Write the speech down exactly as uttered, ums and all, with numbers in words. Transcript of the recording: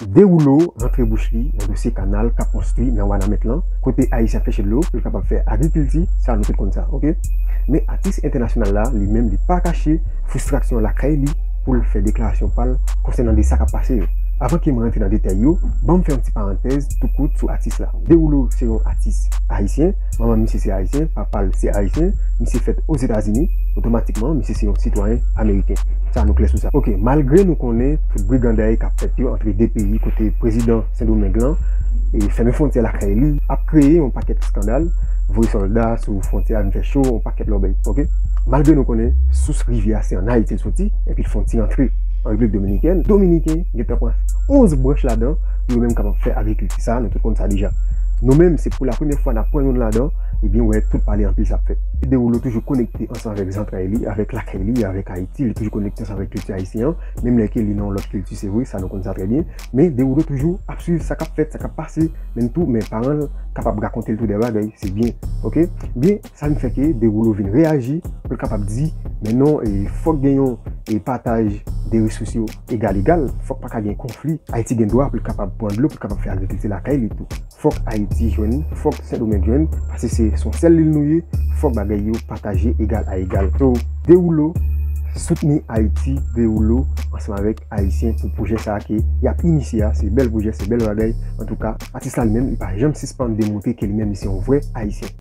Deroulo rantre bouch li nan dosye kanal k ap konstwi nan Wanament lan, kote Ayisyen ap chèche dlo pou l kapab fè agrikilti, sa nou tout konn sa, oke? Men atis entènasyonal la, li menm, li pa kache fristrasyon lakay li pou l fè deklarasyon pa l konsènan de sa k ap pase yo. Avan ke m rantre nan detay yo, ban m fè yon ti parantèz tou kout sou atis la. Deroulo se yon atis ayisyen, manman misye se ayisyen, papa l se ayisyen, misye fèt Ozetazini, otomatikman misye se yon sitwayen ameriken. Sa nou klè sou sa. Oke, malgre nou konnen tout briganday k ap fèt yo antre de peyi, kote prezidan Sendomeng lan e fèmen fwontyè lakay li, ap kreye yon pakèt eskandal, voye sòlda sou fwontyè a, vin fè cho, yon pakèt lòbèy, oke? Malgre nou konnen sous rivyè a se ann Ayiti l soti, epi l fè yon ti rantre an Repiblik Dominikèn, Dominiken gentan pran onz branch ladan pou yo menm kapab fè agrikilti. Sa nou tout konn sa deja. Nou menm, se pou la premyè fwa n ap pran youn ladan, ebyen, w wè tout pale anpil sa ap fèt. Deroulo toujou konekte ansanm avèk zantray li, avèk lakay li, avèk Ayiti, li toujou konekte ansanm avèk kilti ayisyen an, menm lè ke li nan yon lòt kilti, se vre, sa nou konn sa trè byen, men Deroulo toujou ap swiv sa k ap fèt, sa k ap pase, menm tou, men paran l kapab rakonte l tou de bagay, se byen, oke? Byen, sa vin fè ke Deroulo vin reyaji pou l kapab di, men non, e, fòk gen yon, e, pataj de resous yo egal egal, fòk pa ka gen konfli, Ayiti gen dwa pou l kapab pran dlo, pou l kapab fè agrikilti lakay li tou. Fòk Ayiti jwenn, fòk Sendomeng jwenn, paske se, se yon sèl lil nou ye, fòk bagay yo pataje egal a egal. So, Deroulo soutni Ayiti, Deroulo ansanm avèk Ayisyen pou pwojè sa a ke y ap inisye a, se bèl pwojè, se bèl bagay. Antouka, atis la li menm, li pa janm sispann demontre ke li menm li se yon vrè Ayisyen.